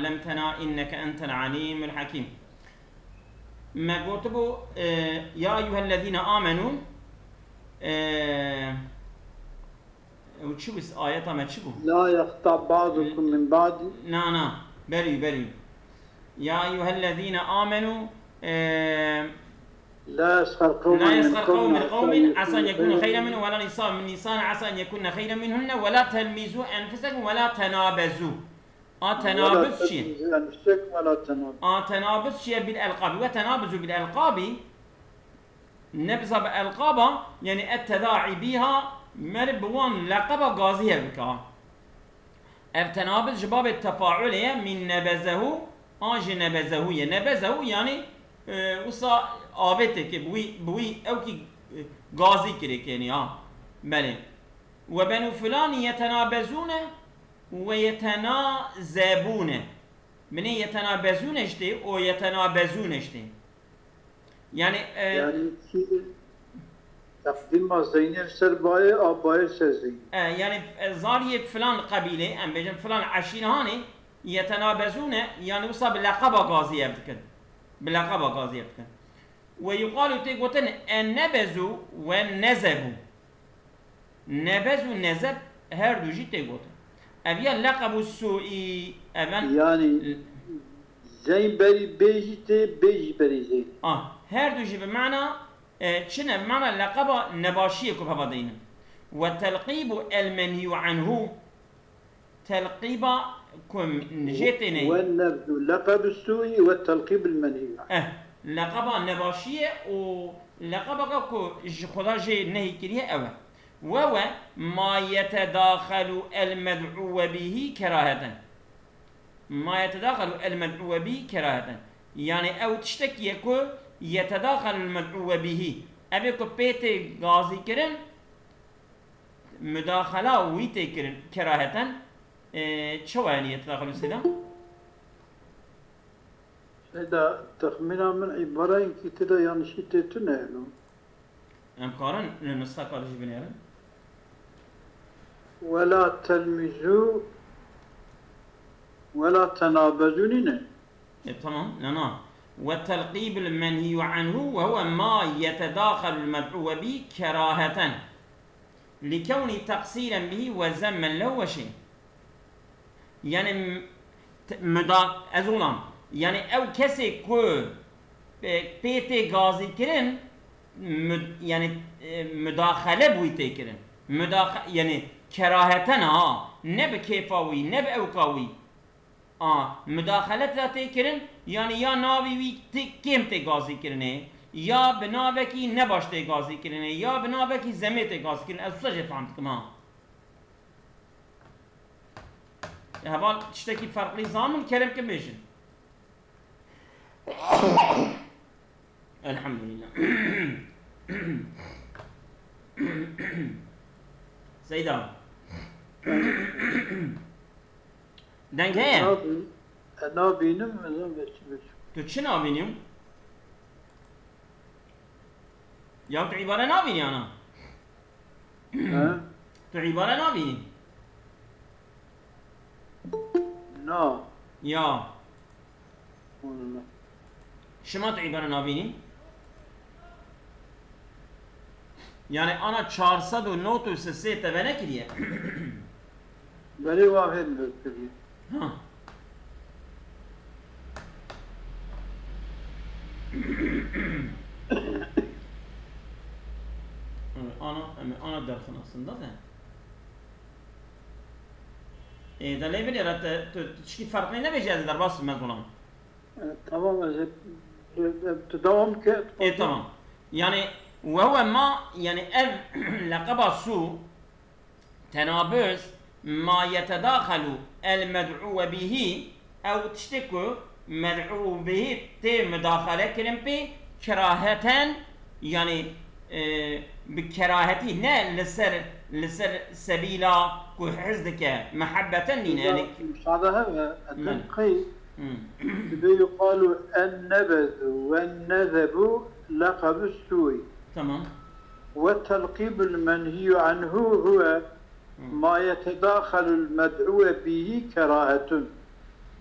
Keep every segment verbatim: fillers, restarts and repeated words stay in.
علمتنا إنك أنت العليم الحكيم. Me gotibû, e, ya eyyuhellezîne amenû, e, û çi bû, ayeta me çi bû? لا يغتب بعضكم من بعض. Na, na, berî, berî. Ya eyyuhellezîne amenû, e, لا يسخر قوم لا من يسخر قوم قوم من عسى قوم أن يكونوا خيرا منهم ولا نساء من نساء عسى أن يكن خيرا منهن ولا تلمزوا أنفسكم ولا تنابزوا. A tenabuz çi ye? A tenabuz çi ye? Bil elqabi. Ve tenabuzu bil elqabi. Nebza bi elqaba, yani et teda'i biha, meriv bi wan leqeba gazî hev bike. Ev tenabuz ji babê tefaulê ye, min nebezehu, an ji nebezehu ye. Nebezehu yani, e, wisa avêteke bi wî, bi wî ewkî, e, gazî kirê kenî ha. Belê. Ve benu fulani yetenabezûne, Ve yetenazebûne. Binê yetenabezûne jî tê û yetenabezûne jî tê. Yani, e, Yani, çi, teqdîma zeynê li ser bayê, a bayê li ser zeynê. E, yani, e, zariyê filan qebîlê, em bêjin filan eşîr hanê, yetenabezûne, yani wisa bi leqeba gazî ev dikin. Bi leqeba gazî ev dikin. Ve yuqalu tê gotin en nebezu ve nezebû. Nebez û nezeb her du jî tê gotin. Ev ya leqeb û suî, ev en Yani, zeyn berî bê jî tê, bê jî berî zeyn. Ah, her du jî bi mana, e, çi ne? Bi mana leqeba nebaşiyê ku peva deynin. Ve telqîbu el menhî anhu. Telqîba ku jê tê nehî. Ve nebzu leqeb suî ve telqîb el menhî. Eh, leqeba nebaşiyê û leqebaka ku ji Xweda jê nehî kiriye ew e. Ve ve ma yetedaxelu el med'u ve bihî keraheten. Ma yetedaxelu el med'u ve bihî keraheten. Yani ew tiştekî ye ku yetedaxelu el med'u ve bihî. Ev ê ku pê tê gazî kirin, Mudaxela wî tê kirin keraheten, e, çawa yani yetedaxelu Seyda? Seyda, texmîna min îbareyekî tê de yanlişî tê tune ye no. Em karin li nusxeka jî binêrin? Wela telmîzû, wela tenabezû nîne. E, tamam, lena. Ve telqîbul menhiyyu anhu ve huve ma yetedaxelul med'u ve bî keraheten. Likewni teqsîren bihî ve zemmen lehu ve şey. Yani, m-, t-, muda-, ez olam. Yani, ew kesê ku, e, pê tê gazî kirin, mud-, yani, e, mudaxele bi wî tê kirin. Mudaxe-, yani, keraheten ha, ne bi kêfa wî, ne bi ewka wî. A, mudaxele tira tê kirin, yani ya navê wî tê, kêm tê gazî kirinê, ya bi navekî nebaş tê gazî kirinê, ya bi navekî zemê tê gazî kirin. Ez wisa jê fehm dikim ha. Heval tiştekî ferqlî zanin, kerem kin bêjin. Elhamdülillah. Seyda. Deng heye? Nabî-, e, nabînim, ez ê çi bikim? Tu çi nabînî? Ya tu îbare nabînî ana? He? Tu îbare nabînî? Na. Ya. Wala. Şima tu îbare nabînî? Yani ana çar sed û nod û sê te venekiriye. Belê wa hên kiriye. Ha. Ana, em ana derxin aslında de. E, de lê binêre te, tu, tu tişkî ferqlî nebêjî ez ê derbas bim ez olam. E, tamam, ez ê, e, e, tu dewam ke. E, tamam. Yani, ve huve ma, yani ev leqeba su, tenabuz, ma yetedaxelu el med'u ve bihî, ew tiştê ku med'u bihî tê mudaxele kirin pê, keraheten, yani, e, bi kerahetî, ne li ser, li ser sebîla ku hez dike, mehebbeten nîne, yani. Müsaade hebe, etin qey, Hmm. Ve yuqalu en nebezu ve nezebu leqebu suy. Tamam. Ve telqibul menhiyu anhu huve Hmm. ma yetedaxelul med'u ve bihi kerahetun.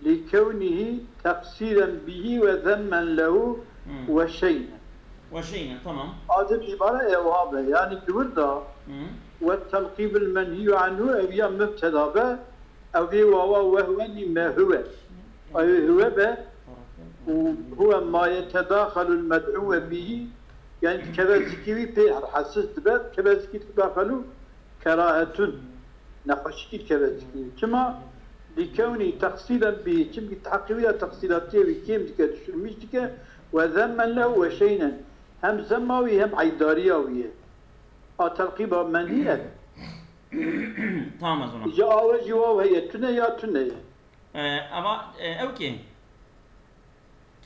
لكونه تقصيرا به وذما له Hmm. وشينا. Ve şeyne, tamam. Adil îbare ê wiha be. Yanî di wir de Hmm. ve telqîbil menhî anhu ev ya mubteda be, ev ê wawa wehwenî me huwe. Ew huwe be, û huwe ma yetedaxelul med'û ve bihî, yanî dikeve zikî wî pê herhesis dibe, dikeve zikî tedaxelû kerahetun. Nexweşîkî dikeve zikî wî. Çima? Likewnî teqsîren bihî, çimkî di heqê wî de teqsîratiyê wî kêm dike, düşürmîş dike, ve zemmen lehu ve şeynen. Hem zemma wî hem eydariya wî ye. A telqîba menhî ev. Tamam, ez ona. Ji awe jî waw heye, tune ya tune ye. E, eva, e, ew kê?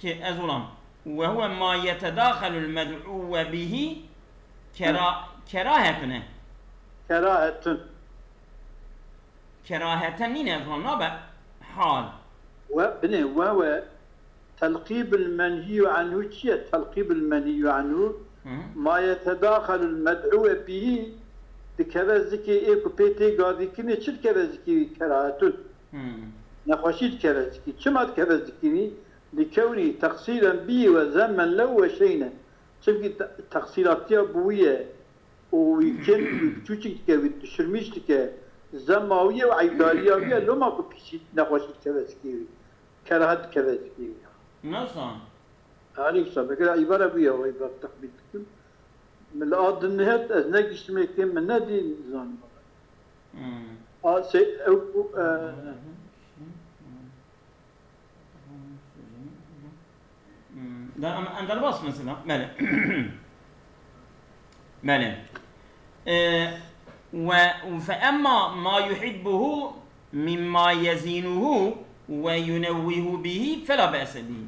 Ki ez olam. Ve huve ma yetedaxelul med'û ve bihî kera-, kerahetun e. Kerahetun. Keraheten nîne ez olam, nabe hal. We, binê, we, we, telqîbil menhî anhu çi ye? Telqîbil menhî anhu Hı hı. ma yetedaxelul med'û ve bihî dikeve zikê ê ku pê tê gazîkirinê çi dikeve zikî wî? Kerahetun. Hmm. Nexweşî dikeve zikî. Çima dikeve zikî wî? Likewnî teqsîren bî ve zemmen lew ve şeyne. Çimkî te-, teqsîratiya bi wî ye û wî kêm wî biçûçik dike, wî düşürmîş dike. Zemma wî ye û eybdariya wî ye, loma ku pîsî nexweşî dikeve zikî wî. Kerahet dikeve zikî wî. Nasıl? Aleyh selam. Belkî îbare bûye, o îbare texmîn dikim. Min li a din nihet, ez negiştime kêm min nedî, nizanim. Hmm. A, şey, ew, e, Hmm. Da, em, em derbas mesela. Belê. Belê. E, ve, fe emma ma yuhibbuhu mimma yezinuhu ve yunevvihu bihi fela be'se bihi.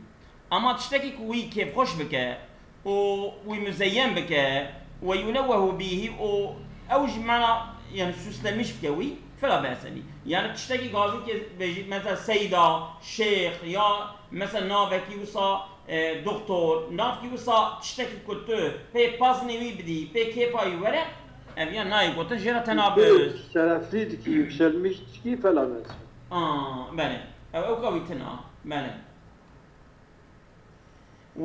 Ama tiştekî ku wî kêfxweş bike û wî muzeyyen bike, ve yunevvehu bihi û ew ji mana, yani, süslenmiş bike wî, fela be'se bihi. Yani, tiştekî gazîkê bêjî, mesela Seyda, Şêx ya, mesela, navekî wisa, e, doktor, navkî wisa tiştekî ku tu pê paznê wî bidî, pê kêfa wî were, ev ya nayê gotin jê re tena bi. Şereflî dikî, yükselmiş dikî, fela be'se. Aa, belê. Ew, ew ka wî tune a. Belê.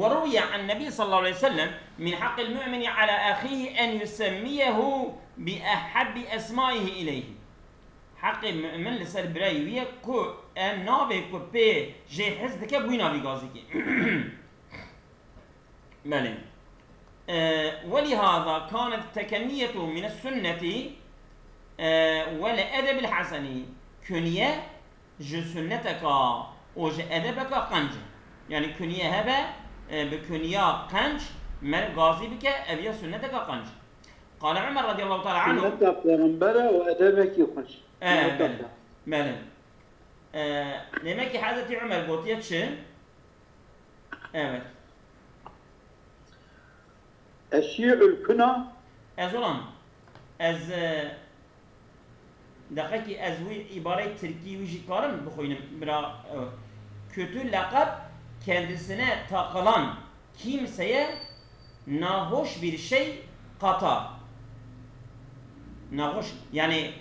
وروي عن النبي صلى الله عليه وسلم من حق المؤمن على أخيه أن يسميه بأحب أسمائه إليه. Heqê mu'min li ser birayê wî ye ku e navê ku pê jê hez dike bi wî navî gazîkê. Belê. E, ولهذا كانت التكنية من السنة, e, ولأدب الحسن. Künye ji sunneteka û ji edebeka qenc e. Yani künye hebe, e, bi künyeya qenc meriv gazî bike, ev ya sunneteka qenc. Qale Umer radiyallahu teala anhu. Sunneta Peyxembere û edebekî xweş. E, Sunneta belê. Peyxembere. Belê. E, demek ki Hazreti Umer gotiye çi? Evet. Eşî'ul kuna. Ez olan, ez, e, deqekî ez wî îbareyê tirkî wî jî karim bixwînim, bira, e, kötü lakap kendisine takılan kimseye nahoş bir şey katar. Nahoş, yani,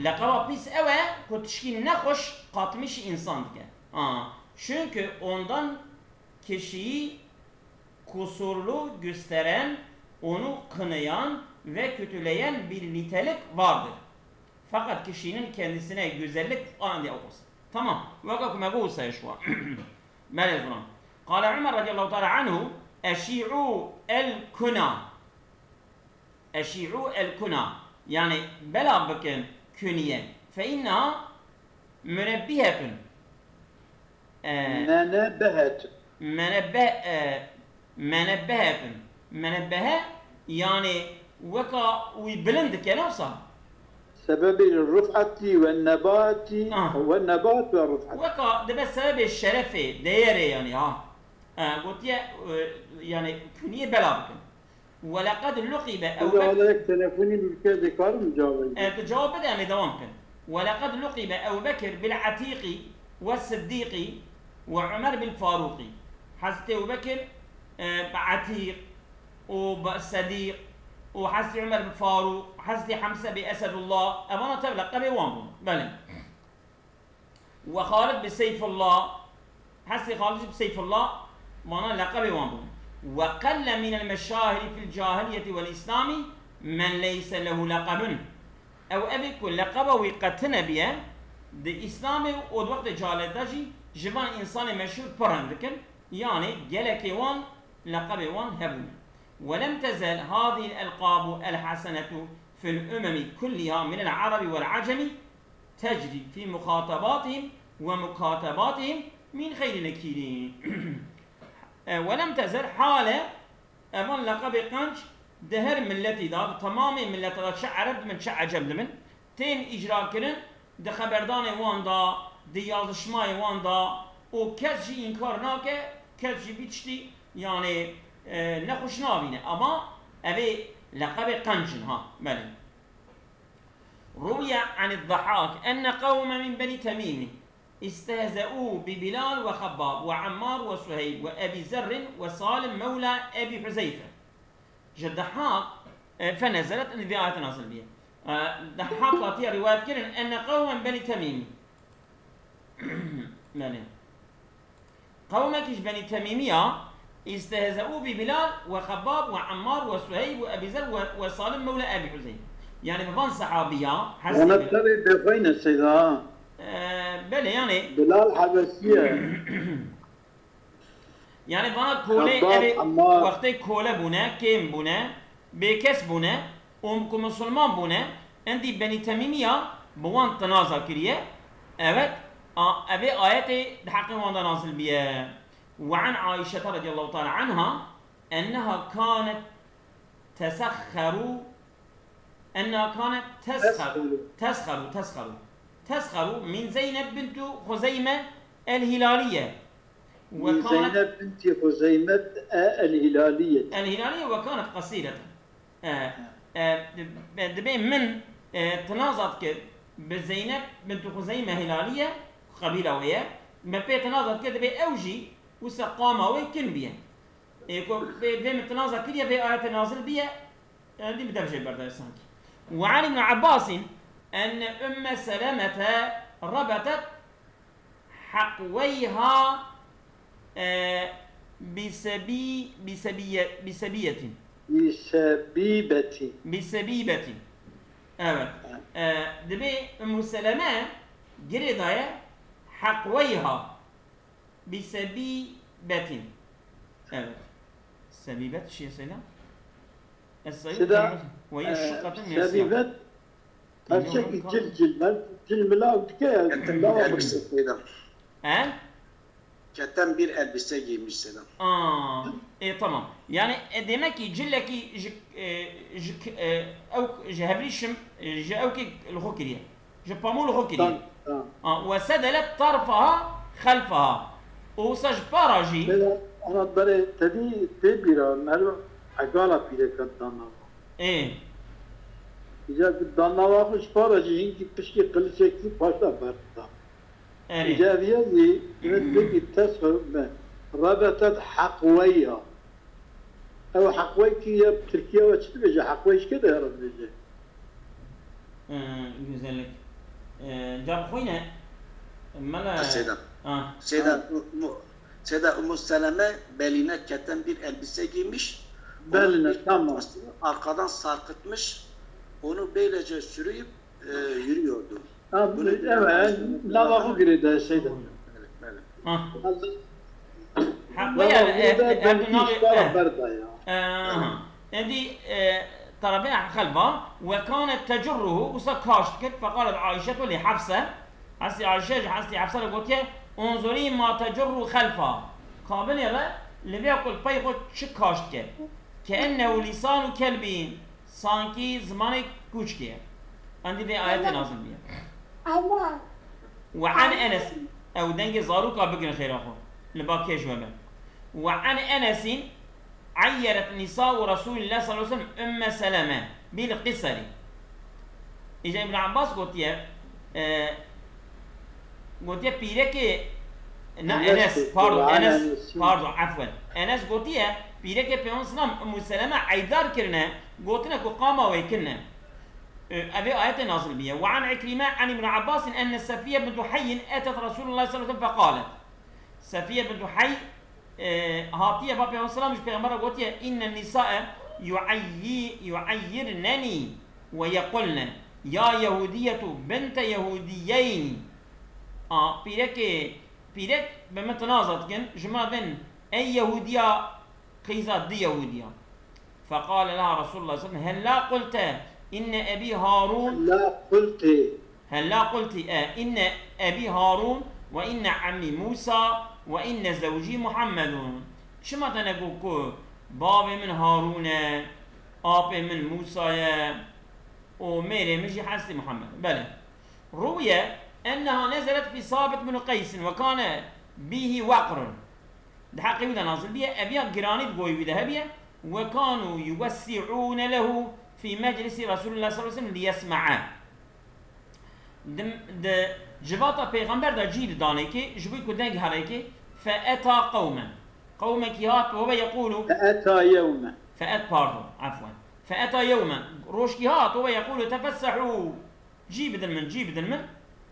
lakaba pîs ew e ku tişkî nexweş katmiş însan dike. Ha, çünkü ondan kişiyi kusurlu gösteren, onu kınayan ve kötüleyen bir nitelik vardır. Fakat kişinin kendisine güzellik, a, diye okursa. Tamam. Weka ku me got wisa ye şu an. Belê zilam. Qale Umer radiyallahu teala anhu, "Eşî'u el kuna." Eşî'u el kuna. Yani bela bikin künye. Fe inneha münebbihetun. E, Menebbehet. menebbe-, e, menebbehetun. Menebbehe yani weka wî bilind dike, ne wisa? Sebebê rif'etî ve nebati Ah. ve nebat ve rif'et. Weka dibe sebebê şerefê, değerê yani ha. E, gotiye, e, yani künye bela bikin. Weleqed luqibe ew Bek- Hala yek telefonî min bike, dê karim cevabê bidî? E, tu cevab bide, em ê dewam bikin. Weleqed luqibe Ebu Bekir bil Etîqî ve Siddîqî ve Umer bil Farûqî. Hezretî Ebu Bekir, e, bi Etîq û bi Sedîq û Hezretî Umer bi Farûq, Hezretî Hemse bi Esedullah. Evana tev leqebê wan bûn. Belê. Ve Xalid bi Seyfullah, hestê Xalid jî bi Seyfullah, mana leqebê wan bûn. Ve qelle minel meşahiri fil cahiliyeti vel îslami men leyse lehu leqebun. Ew evê ku leqeba wî qet tune biye, di Îslamê û di wextê cahiliyetê jî ji van însanê meşhûr pir reng dikin, yanî gelekê wan leqebê wan hebûne. Ve lem tezel hazihil elqabu el hasenetu fil umemi kulliha minel arabi vel acemi tecrî fî muxatabatihim ve mukatebatihim min xeyrî nekîrî. E, ve lem tezel hale evan leqebê qenc di her milletî de, di temamê millete de, çi ereb dibin, çi ecem dibin, tên îcra kirin, di xeberdanê wan de, di yazişmayê wan de û kes jî înkar nake, kes jî bî tiştî, yanî, e, nexweş nabîne. Ama evê leqebê qenc in, ha, belê. روي عن الضحاك أن قوما من بني تميم استهزؤوا ببلال وخباب وعمار وصهيب وأبي ذر وسالم مولى أبي حذيفة. Ji Dehhak, e, فنزلت, in vê ayet nazil bûye. E, Dehhak hatiye rivayet kirin, أن قوما من بني تميم. Belê. Qewmekî ji Benî Temîmiya, استهزؤوا ببلال وخباب وعمار وصهيب وأبي ذر و، وسالم مولى أبي حذيفة. Yani bi van sehabiya, Wana hesî bi. Terê bêxweyne seyda. E, belê yani. Bilal Habeşî ye. Yani vana kolê Xebbab, evê Emmar. Wextê kole bûne, kêm bûne, bêkes bûne, û ku misilman bûne, endî Benî Temîmiya bi wan tinaza kiriye. Evet, a, evê ayetê di heqê wan de nazil biye. Ve an Aîşete radiyallahu teala anha enneha kanet tesexxeru, enneha kanet tesxeru, tesxeru, tesxeru, tesxeru min Zeynep bintu Xuzeyme el-Hilaliye. Ve kanet Zeynep binti Xuzeymet e el-Hilaliye. El-Hilaliye ve kanet qasireten. E, e, dibê, dibê min, e, tinaza dikir bi Zeynep bintu Xuzeyme Hilaliye, qebîla wê ye. Me pê tinaza dikir, dibê ew jî wisa qama wê kin biye. Ê ku vê, vê min tinaza kiriye, vê ayetê nazil biye, e, dî bi dev jê berde sankî. Ve an Ibn Abbasîn enne Umme Selemete rebetet heqweyha, e, bi sebî-, bi sebîye-, bi sebîyetin. Bi sebîbetin. Bi sebîbetin. Evet. Evet. E, dibê Ummu Seleme girê daye heqweyha. Bi sebîbetin. Evet. Sebîbet çi ye Seyda? Es-sebîbet Seyda, ve ye e, şukatin min sebîbet, parçekî cil, cil, ben cil milav dike, Ketin bir elbise Seyda. He? Ketin bir elbise giymiş Seyda. Aa, e, tamam. Yani, e, demek ki cillekî ji, e, ji, e, ew, ji hevrîşim, e, ji ewkê li xwe kiriye. Ji pamû li xwe kiriye. Tamam, tamam. A, ve sedelet tarfaha xelfaha. Û wisa ji para jî. Bela, ana berê tedî tê bîra, mero hegala pîreka danava. Ê. Îca ku danava xwe ji para jî hingî pişkî qiliçekî paşa berda. Erê. Îca viya zî, min pêkî ters xwe me. Rebetet heqweya. Ew heqwey kî ya bi Tirkiye ve çi dibêje? Heqwey ji kê de re dibêje? Ee, güzellik. Ee, cevap xwe ne? Mela. Seyda. Ha. Seyda, ha. U-, mu-, Seyda Umu Seleme beline keten bir elbise giymiş. Beline, tamam. Onu bir arkadan sarkıtmış. Onu böylece sürüyüp e, yürüyordu. Ha, bunu evet, lava xwe girê de şeyde. Belê, belê. Ha. Heqwe yani, e, e, navê, e, berda ya. E, ha. Endî, e, tarafê xelfa ve kanet tecurruhu, wisa kaş dikir, feqalet Ayşetu li Hafse, hestî Ayşe ji hestî Hafse re gotiye, unzurî ma tecurru xelfa. Kabinê re li vê ku li pey xwe çi kaş dike. Keennehu lisanu kelbî. Sankî zimanê kûçkê ye. Endî vê ayetê nazil bûye. Ve an Enes, ew dengê zaroka bigirin xêra xwe. Li ba kê ji we be. Ve an Enesîn eyyeret nisa'u Resulillah sallallahu aleyhi ve sellem Ümme Seleme bil qiseri. Îca Îbn Abbas gotiye, e, Gotiye pîrekê, na, Enes Enes, gotiye, pardon, an Enes, Enesî. Pardon, efwen. Enes gotiye, pîrekê Peyxember sallam Ummu Seleme eydar kirine, gotine ku qama wê kirine. Ev ê ayetê nazil bûye. Ve an Ikrîme an Ibn Abbas enne Sefiye bint Huyey etet Resûlullah sallallahu aleyhi ve sellem feqalet. Sefiye bint Huyey, e, hatiye ba Peyxamber selam ji Peyxamber re gotiye, inne nisa'e yu'eyyi-, yu'eyyirneni ve yequlne, ya Yehudiyetu binte Yehudiyeyn. A, pîrekê, pîrek bi min tinaza dikin, ji min re dibên, ey Yehudiya, qîza di Yehudiya. Feqale leha Resulullah sallallahu aleyhi ve sellem, hella qulte inne ebî Harun. Hella qulti. Hella qulti, e, inne ebî Harun ve inne emmî Musa ve inne zewcî Muhammedun. Çima te negot ku bavê min Harun e, apê min Musa ye û mêrê min jî Hezretî Muhammed e? Belê. Ruwiye enneha nezelet fî Sabit bin Qeysin ve kane bîhî weqrun. Di heqê wî de nazil bûye, eviya giranî di gorî wî de hebiye, ve kanu yuwessi'ûne lehu fî meclisî Resûlillah sallallahu aleyhi ve sellem liyesme'e. Di, di civata Pêxember de cî didanê kê, ji bo ku deng herê kê, fe eta qewmen. Qewmekî hat, ve huve yeqûlu. Fe eta yewmen. Fe et, pardon, efwen. Fe eta yewmen. Rojkî hat, ve huve yeqûlu, tefessehû. Cî bidin min, cî bidin min.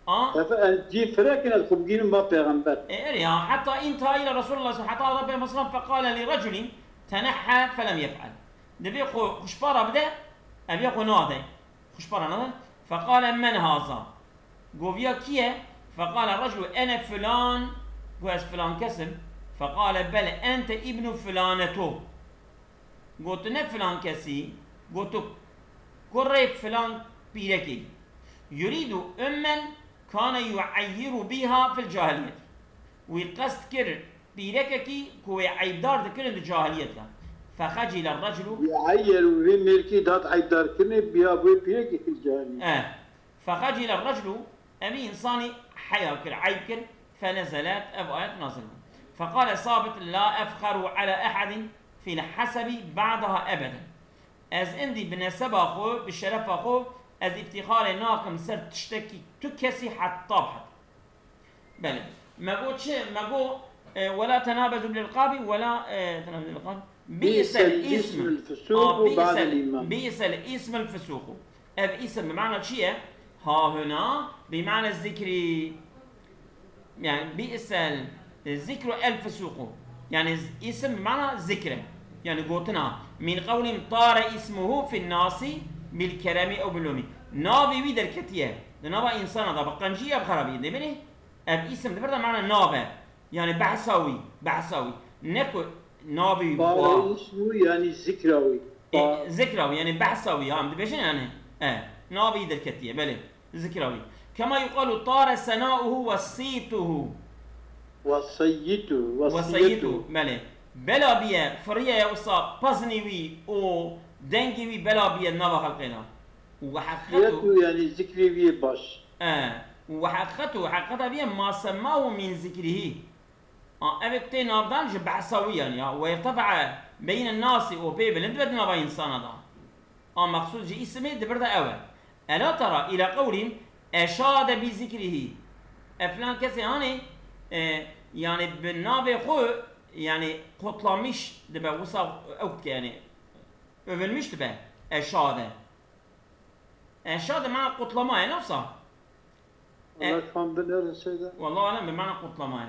A? Efe, ez cî firekin, ez xwe bigînim ba Pêxember. E, erê ya, heta înteha île Resulullah, heta da Pêxember sallam feqale li reculin tenehha felem yef'el. Divê xwe xwişpara bide, ev ya xwe nade. Xwişpara nade. Feqale men haza. Goviya kî ye? Feqale reculu ene filan, got ez filan kes im. Feqale bel ente îbnu filaneto. Got tu ne filan kesî, got tu kurê filan pîrekê. Yurîdu ummen kane yu'eyyiru bîha fil cahiliyet. Wî qest kir pîrekekî ku wê eybdar dikirin di cahiliyet de. Fexecile reculu. Yu'eyyiru, vê mêrkî dat eybdarkirinê biya wê pîrekî fil cahiliyet. Eh. Fexecile reculu, evî însanî heya kir, eyb kir, fenezelet, ev ayet nazil bû. Feqale Sabit, la efxeru ala ehadin fîl hasebi ba'daha ebeden. Ez indî bi neseba xwe, bi şerefa xwe, ez îftîxarê nakim ser tiştekî tu kesî heta bi heta. Belê. Me got çi? Me got, e, "Wela tenabezu bil elqabi, wela, e, tenabezu bil elqabi." Bi'sel ism. Bi'sel ismul fusuqu ba'del iman. Bi'sel ismul fusuqu. Ev ism bi mana çi ye? Hahuna bi mana zikri. Yani bi'sel, e, zikru el fusuqu. Yani z-, ism bi mana zikre. Yani gotina. Min qewlin tare ismuhu fin nasi bil keremi ew bil lumi. Navê wî derketiye. Di nava insana da bi qencî ya bi xerabî. Demê Ev îsim di vir de mana nav e. Yani behsa wî, behsa wî. Ne ku navê wî. Tare ismu yani zikra wî. E, zikra wî, yani behsa wî, ha, em dibêjin yani. E, navê wî derketiye, belê. Zikra wî. Kema yuqalu tare senauhu ve sîtuhu. Ve seyyitu, ve seyyitu, belê. Bela biye, firiye ya wisa peznî wî û dengî wî bela biye nava xelqê de. Û we heqetu. Seyyitu yani zikrê wî yê baş. E, û we heqetu, heqeta vî ye, ma semmahu min zikrihî. A, ev ê ku tê navdan ji behsa wî yani ya. We irtefa'a beyne nasi û pê bilind be di nava însana da. A, meqsûd ji îsimê di vir de ew e. Ela tera îla qewlîn eşade bi zikrihî. E, filan kesê hanê, e, yani bi navê xwe, yani kutlamış dibe, wisa ew dike yani. Övülmüş dibe. Eşade. Eşade mana kutlama ye, ne wisa? E, Wala şu an binêrin şeyde. Wallahu alem bi mana kutlama ye.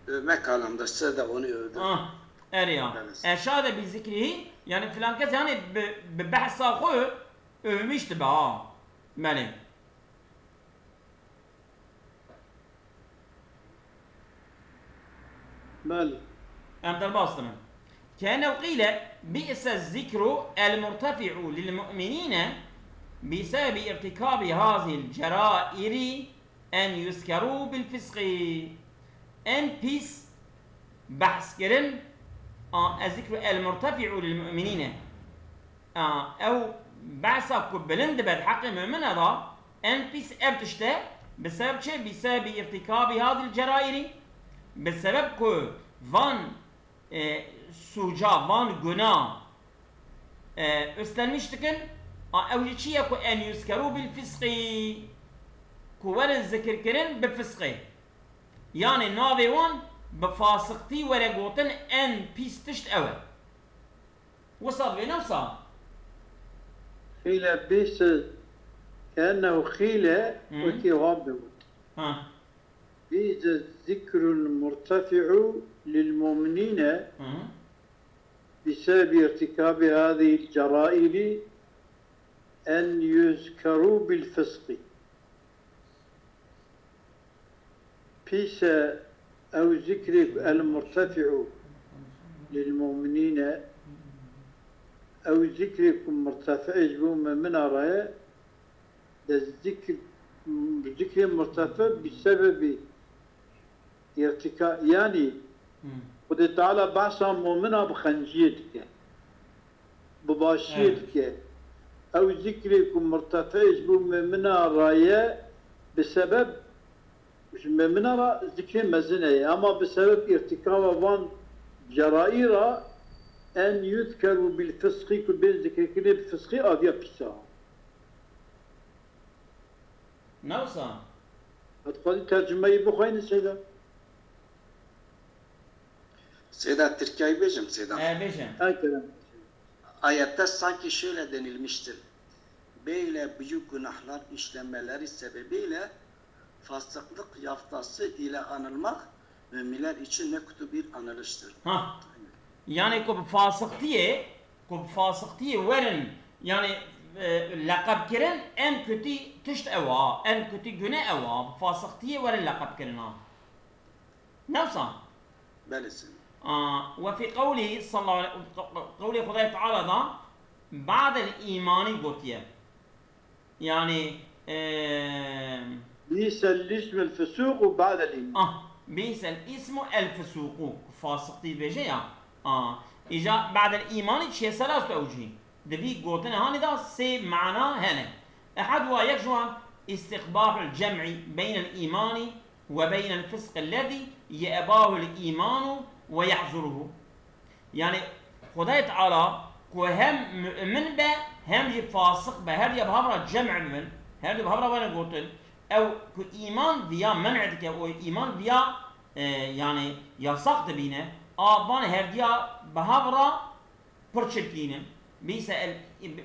Övmek anlamda, size de onu övdüm. Ah, erê ya. Evet. Eşade bi zikrihî, yani filan kes yani bi, bi behsa xwe övmüş dibe ha. Belê. Belê. Em derbas dibin. Kene qîle bi'se zikru el murtefi'u lil mu'minîne bi sebebi irtikabî hazihil cerairi en yuzkeru bil fisqi. En pîs behs kirin, a, ez zikru el murtefi'u lil mu'minîne. A, ew behsa ku bilind dibe di heqê mumine de, en pîs ev tişt e, bi sebeb çi? Bi sebebi îrtikabî hadil ceraîrî, bi sebeb ku van, e, sûca, van guna, e, üstlenmiş dikin, a, ew jî çi ye ku en yuzkeru bil fisqî, ku werin zikirkirin bi fisqê. Yanê navê wan bi fasiqtî were gotin, en pîs tişt ew e. Wisa divê ne wisa? قيل بئس، كأنه قيل Hı. وتي واب داود. Ha. بئس الذكر المرتفع للمؤمنين Hı. بسبب ارتكاب هذه الجرائم أن يذكروا بالفسق. Pîs e ew zikrê ku el murtefî'u lil mu'minîne, ew zikrê ku murtefî ji bo mumina re ye, de zikr, zikrê murtefî bi sebebî îrtika, yanî Hı. Xwedê Teala behsa mumina bi xenciyê dike. Bi başiyê Evet. dike. Ew zikrê ku murtefî ji bo mumina re ye, bi sebeb ji mumina re zikrê mezin heye. Ama bi sebeb îrtikaba van ceraî re en yuzkeru bil fisqî ku bên zikirkirinê bi fisqî aviya pîsa. Ne wisa? Hadi xwedî tercumeyî bixweyne seyda. Seyda, Tirkiyayı bêjim Seyda. E, bêje. Her kerem. Ayette sanki şöyle denilmiştir. Böyle büyük günahlar işlemeleri sebebiyle fasıklık yaftası ile anılmak müminler için ne kötü bir anılıştır. Ha. Yani ku bi fasiqtiyê, ku bi fasiqtiyê werin, yani e, leqeb kirin, en kötü tişt ew a, en kötü güne ew a, bi fasiqtiyê werin leqeb kirin ha. Ne wisa? Belli Seyda. Aa, ve fi qewlî sallallahu aleyhi, qewlê Xwedayê Teala da ba'del îmanî gotiye. Yani, e, Bîsel îsmul fusûqu ba'del îman. Ah, bîsel îsmu el fusûqu. Fasiqtî dibêje ya. Ah, îja ba'del îmanî çê selas tu ewcî. Di vî gotinê hanî da sê mana hene. Ehad wa yek ji wan îstiqbahul cem'î beynel îmanî ve beynel fisq ellezî ye'bahul îmanu ve yahzuruhu. Yani Xwedayê Teala ku hem mu'min be, hem jî fasiq be, her diya bi hev re cem' bibin, her diya bi hev re wene gotin, ew ku îman viya men'e dike, û îman viya, e, yani yasak dibîne, a van her diya bi hev re pir çirkîn in. Bîse el,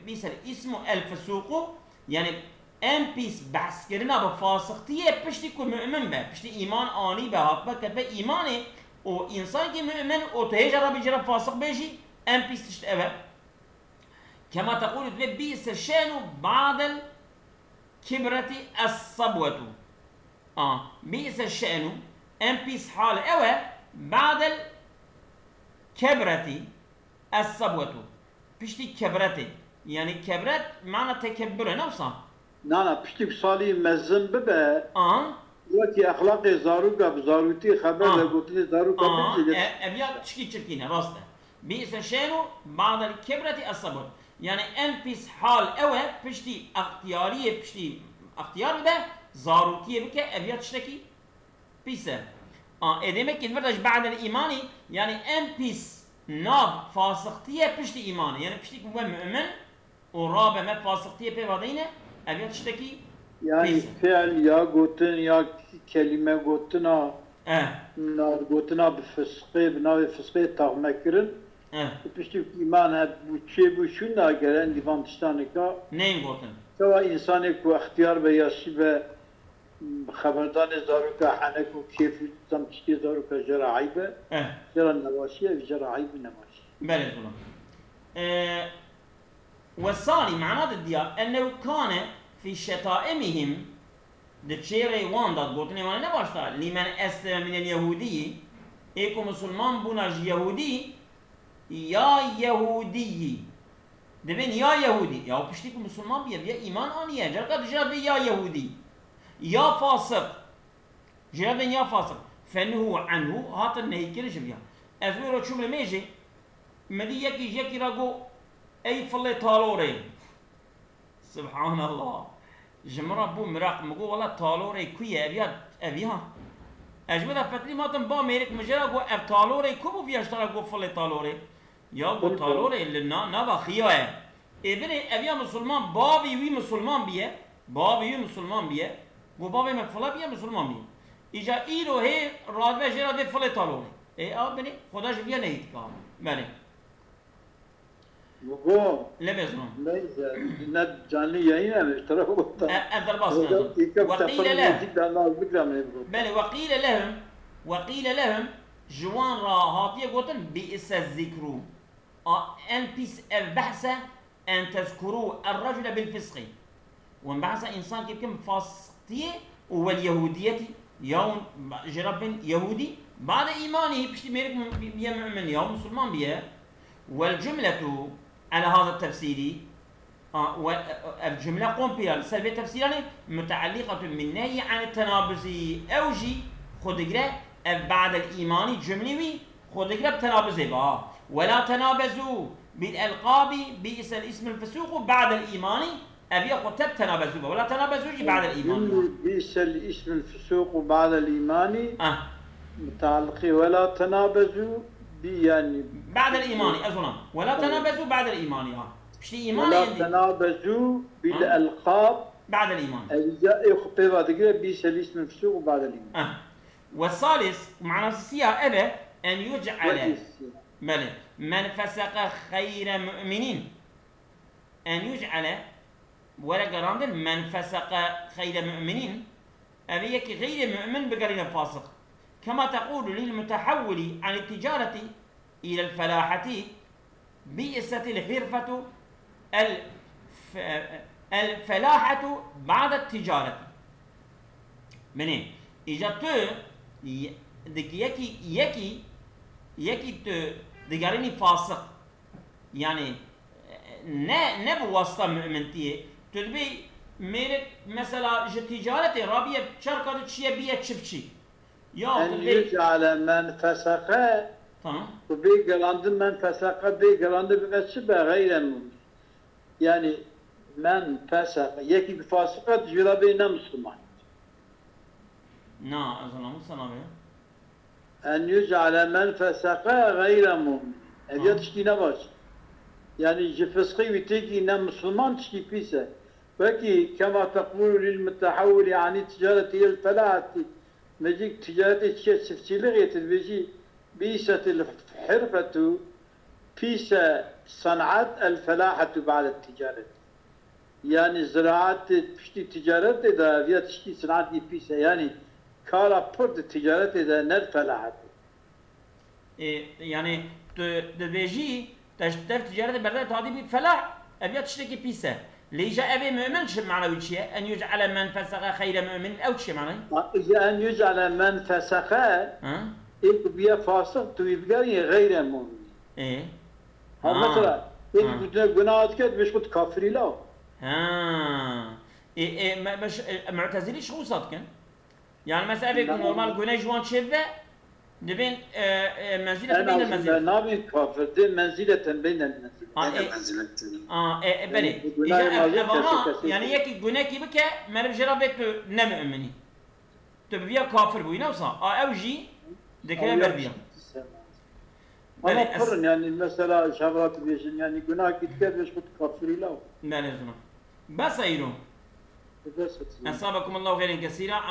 bîse el îsmu el fisûqu, yani en pîs behskirina bi fasiqtiyê piştî ku mu'min be, piştî îman anî be, hatbe kete îmanê, û însankî mu'min û tu hêja Rabbî jê re fasiq bêjî, en pîs tişt ev e. Kema teqûlû divê bîse şe'nu ba'del kibreti es-sabwetu. A, bîse şe'nu, en pîs hal ew e, ba'del kebreti es-sabwetu. Piştî kebretê. Yani kebret mana tekebbur e, ne wisa? Nana, piştî ku salî mezin bibe, A, wekî exlaqê zaroka bi zarûtî xeber Ah. vegotinê zaroka a, bicî. e, ev ya tişkî çirkîn e, rast e. Bîse şe'nu ba'del kebreti es-sabwet. Yani en pîs hal ew e, piştî extiyariyê, piştî extiyar bibe, zarokiyê bike, ev ya tiştekî pîs e. A, ê demek ki vir de ji ba'del îmanî, yani en pîs nav fasiqtî ye piştî îmanê. Yani piştî ku we mu'min û rabe me fasiqtiyê pê vadeyne, ev ya tiştekî Yani pîs e. fiil ya gotin ya kelîme gotina, Eh, nav gotina bi fisqê, bi navê fisqê taxme kirin. eh, Û piştî ku îman hebû, çêbû, şûn da gere endî van tiştaneka. neyên gotin. Sewa însanê ku extiyar be, yaşî be, xeberdanê zaroka henek û kêf û tam tiştê zaroka jê re eyb e. Eh, Jê re nebaşî, ev jê re eyb û nebaşî. belê gulam. Eh, Wesanî, mana di diya, ennehu kane fî şetaimihim, di çêrê wan de, gotinê wan ne baş da, lîmen esleme minel yehûdiyî, ê ku misilman bûna ji yehûdî, ya yehûdiyî. Divên ya yehûdî, ya piştî ku misilman biye, biye îman aniye, carka dijî ya vê ya yehûdî, ya fasiq. Jê re bên ya fasiq. Fenuhu anhu, hatin nehîkirin ji viya. Ez wê ro çûm li mêjê, min dî yekî ji yekî re got, ey filê talorê. Subhanallah. Ji min re bû miraq, min got, wela talorê ku ye, ev ya, ev ya. Ez ji wê de fetlî matim ba mêrik, min jê re got, ev talorê ku bû viya ji te re got filê talorê. Ya got talorê li na, nava xiya ye. Ê binê ev ya misilman, bavê wî misilman biye, bavê wî misilman biye, got bavê me file biye, misilman biye. Îca îro hê radibe jê re dê filê talorê. Ê a binê, xweda ji viya nehî dika. Belê. Go. Lê bezon. Neyse, ne canlı yayın yani, şu tarafa bak. E, ev derbas Hocam, mezun. İlk Ve qîle leh. Belê, ve qîle lehum, ve qîle lehum, ji wan re hatiye gotin, bi'se zikru. A, en pîs ev behse, en tezkuru er-recule bil fisqi. Wan behsa însankî bikin fasiqtiyê û wel yehûdiyetî, ya hûn ji re bin yehûdî, ba'de îmanî, piştî mêrik mu-, bi-, biye mu'min ya musulman biye. Wel cumletu ala hada tefsîrî, a, we, ev cumle komple li ser vê tefsîranê, mutealliqetun bin nehyi anit tenabuzî, ew jî xwe digire ev ba'del îmanî cumlî wî, Xwe digre bi tenabizê be, ha. Wela tenabezu bil elqabi bi'sel ismul fusuqu ba'del îmanî. Ev ya xwe te bi tenabezu be. Wela tenabezu jî ba'del îmanî. Bi'sel ismul fusuqu ba'del îmanî. Ah. Mutaliqî wela tenabezu bi yani. Ba'del îmanî, ez ona. Wela tenabezu ba'del îmanî, ha. Piştî îmanê Wela yendî. Tenabezu bil Ha? Elqab. Ba'del îman. Ev ya ê xwe pê ve digire bi'sel ismul fusuqu ba'del îman. Ah. Ve salis, manasî ya ev e, en yuc'ale. Belê. Men feseke xeyre mu'minîn. En yuc'ale, were gerandin, men feseke xeyre mu'minîn. Ev yekî xeyrê mu'min bigerîne fasik. Kema tequlu lil mutehawwili anit ticareti ilel felaheti. Bi'setil hirfetu el fe-, el felahetu ba'de ticareti. Binê, îca tu y-, dik-, yekî, yekî, yekî tu digerînî fasik. Yani, ne, ne bi wasta mu'mintiyê. Tu dibê mêrik, mesela, ji ticaretê rabiye çarka tu çiye biye çiftçî. Ya, En tu bê- yuc'ale men feseke, Tamam. Tu bê gerandin men feseke bê gerandin bibe çi be xeyre mu'min. Yani men feseke, yekî bi fasik e, tu jê re bê ne Müslüman. Na, ez anladım sana be. En yuc'ale men feseke xeyre mu'min. Ev ya Tamam. tiştî ne baş. Yani ji fisqî wî têkî ne Müslüman tiştî pîs e. Wekî kema tequlu lil mutehawwili anî ticareti ilel felaheti. Mecîk ticaretê çiye çiftçîlixê, tu dibêjî, bi'setil hirfetu, pîse san'at el felahetu ba'de ticaret. Yani ziraat piştî ticaretê de, viya tiştî san'at yî pîse. Yani kara pir di ticaretê de ne felahet. Ê, yani tu dibêjî, te ji tev ticaretê berde tadî bî felah, ev ya tiştekî pîs e. Lê îja ev ê mu'min çi mana wî çi ye? En yuc'ale men feseke xeyre mu'min, ew çi ye manayê? Ha, îja en yuc'ale men feseke, Ha? ê ku biye fasik, tu wî bigerî xeyre mu'min. Ê. Ha, Ha. mesela, ê Ha. ku tu gunah dike, tu bêş xwe tu kafirî la. Ha. Ê, ê, me, me, ş-, e, Mu'tezilî çi wisa dikin? Yani mesela ev ê ku normal guneh ji wan çêbibe, dibên, e, e, menzîleten En beynel az menzîlet. Nabên kafir, dê menzîleten beynel menzîlet. Ha, e, Beynel menzîlet. Ha, e, e, belê. Yani bu Îja gunahê ev, mezin ev ama, kesin kesin yani değil. Yekî gunekî bike, meriv jê re bê tu ne mu'minî. Tu bi viya kafir bûyî, ne wisa? A ew jî dikeve Ew ber ya viya. Ama Belê, ez pir in, yani mesela ji hev re dibêjin, yani gunahekî dike, dibêjin xwe tu kafirî la. Belê, zina. Bes e îro. Bes e. Esabekumullahu xeyren kesîra.